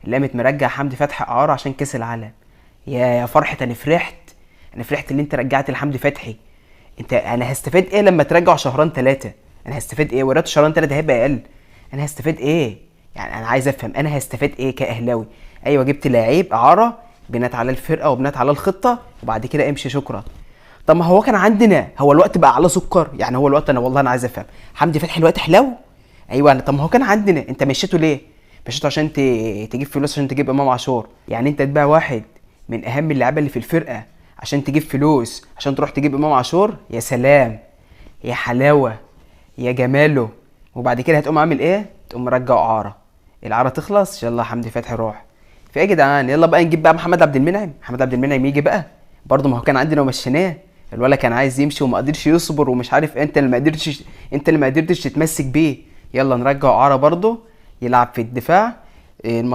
اللي قامت مرجع حمدي فتحي اعاره عشان كاس العالم. يا فرحه، انا فرحت، انا فرحت ان انت رجعت لحمدي فتحي. انت انا هستفاد ايه لما ترجع شهرين ثلاثة؟ انا هستفاد ايه؟ ورات شهرين ثلاثة هيبقى اقل. انا هستفاد ايه؟ يعني انا عايز افهم انا هستفاد ايه كاهلاوي؟ ايوه جبت لعيب اعاره بنات على الفرقة وبنات على الخطة وبعد كده امشي شكرا. طب ما هو كان عندنا، هو الوقت بقى على سكر يعني؟ هو الوقت انا والله انا عايز افهم، حمدي فتحي الوقت حلو؟ ايوه. طب ما هو كان عندنا، انت مشيته ليه؟ مشيته عشان تجيب فلوس عشان تجيب امام عاشور. يعني انت تبيع واحد من اهم اللعيبة اللي في الفرقة عشان تجيب فلوس عشان تروح تجيب امام عاشور؟ يا سلام، يا حلاوة، يا جماله. وبعد كده هتقوم عامل ايه؟ تقوم مرجعه اعاره، الاعارة تخلص يلا حمدي فتحي روح. في ايه يا جدعان؟ يلا بقى نجيب بقى محمد عبد المنعم. محمد عبد المنعم يجي بقى برضه، ما هو كان عندنا ومشيناه. الولد كان عايز يمشي وما قدرش يصبر ومش عارف، انت اللي ما قدرتش، انت اللي ما قدرتش تتمسك بيه. يلا نرجعه اعاره برضه يلعب في الدفاع. الماتش